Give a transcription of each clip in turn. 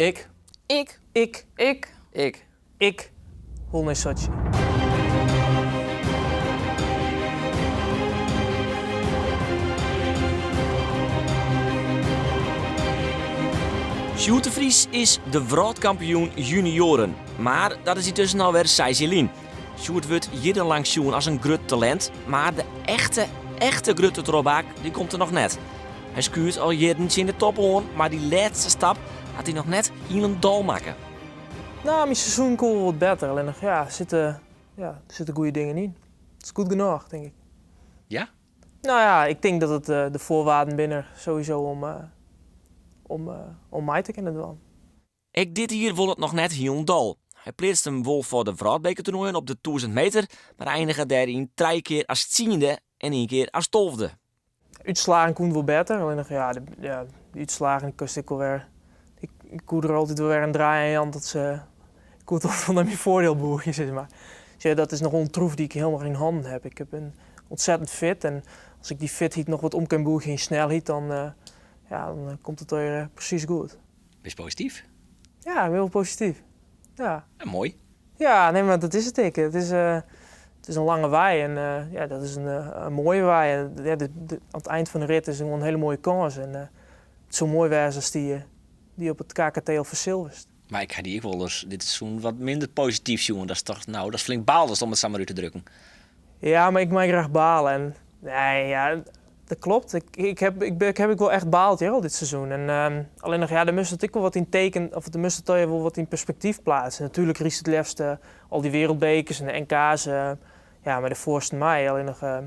Ik. Ik. Ik. Ik. Ik. Ik wol nei Sotsji. Sjoerd de Vries is de wrâldkampioen junioaren. Mar dat is yntusken alwer seis jier lyn. Sjoerd wurdt jierrenlang sjoen as in grut talint, mar de echte, echte grutte trochbraak dy komt der noch net. Hy skuurt al jierren tsjin de top oan, mar dy lêste stap hat hy noch net hielendal makke. No, myn seizoen koe wol wat better, allinnich ja, der sitte, ja, der sitte goede dingen yn. It is goed genôch, tink ik. Ja? No ja, ik tink dat it de foarwaarden binne sowieso om, om, om mei te kinnen dwaan. Ek dit jier wol it noch net hielendal. Hy pleatste him wol foar de wrâldbekertoernoaien op de 1000 meter, mar einige dêryn trije kear as tsiende en ien kear as tolfde. Útslagen koene wol better, allinnich ja, de, ja, de útslagen koest ek wol wer. Ik, ik koe der altyd wol wer in draai aan jaan dat se. Ik koe it wol nei myn foardiel bûgje, sis mar. Dus ja, dat is noch wol in troef dy't ik hielendal yn hannen heb. Ik bin ontzettend fit en as ik dy fitheid noch wat om kin bûgje yn snelheid, dan, uh, ja, dan komt it wer presys goed. Bist posityf? Ja, ik bin wol posityf. Ja. Ja, moai. Ja, nee, mar dat is it ek. It is, uh, it is in lange wei en uh, ja, dat is in, uh, in moaie wei. En, ja, de, de, oan it ein fan de rit is gewoan in hiele moaie kâns. En uh, it soe moai wêze as dy, dy op it KKT al fersilverst. Mar ik ha dy ek wolris dit seizoen wat minder posityf sjoen. Dat is toch, no, dat is flink balen om it sa mar út te drukken. Ja, mar ik mei graach bale. En nee, ja, dat klopt. Ik, ik, heb, ik, ik heb ek wol echt baald hear, al dit seizoen. En um, allinnich, ja, dan moast it ek wol wat yn teken, of dan moast it wol wat yn perspektyf pleatse. Natuerlik rydst it leafst uh, al dy wereldbekers en de NK's uh, ja, mei de foarsten mei. Allinnich, uh,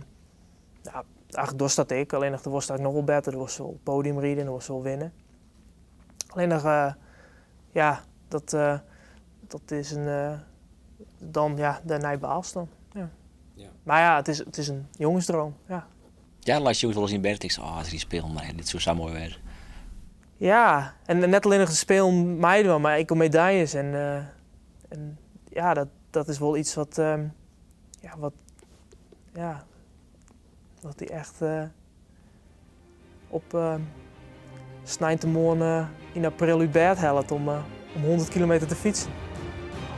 ja, ach, dochst dat ek. Allinnich, do wolst noch wol better. Do wolst wol podium ride, do wolst wol winne. Allinnich, uh, ja, dat, uh, dat is in, uh, dan, ja, dêrnei baalst dan. Ja. Ja. Mar ja, it is in jongesdroom. Ja. Ja, leist jûns wolris yn bêd en tinkst, oh, as ik dy Spelen mei, dit soe sa moai wêze. Ja, en net allinnich de Spelen meidwaan, mar ek om medaljes. En, uh, en ja, dat, dat is wol yts wat, um, ja, wat, ja, wat dy echt uh, op uh, sneintemoarn uh, yn april út bêd hellet om, uh, om 100 kilometer te fytsen.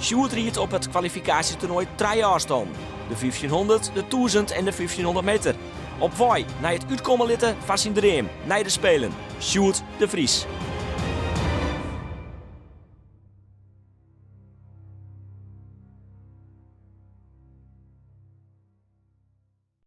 Sjoerd ried op it kwalifikaasjetoernoai trije ôfstannen, de 1500, de 1000 en de 1500 meter. Op wei nei it útkomme litten fan syn dream, nei de Spelen. Sjoerd de Vries.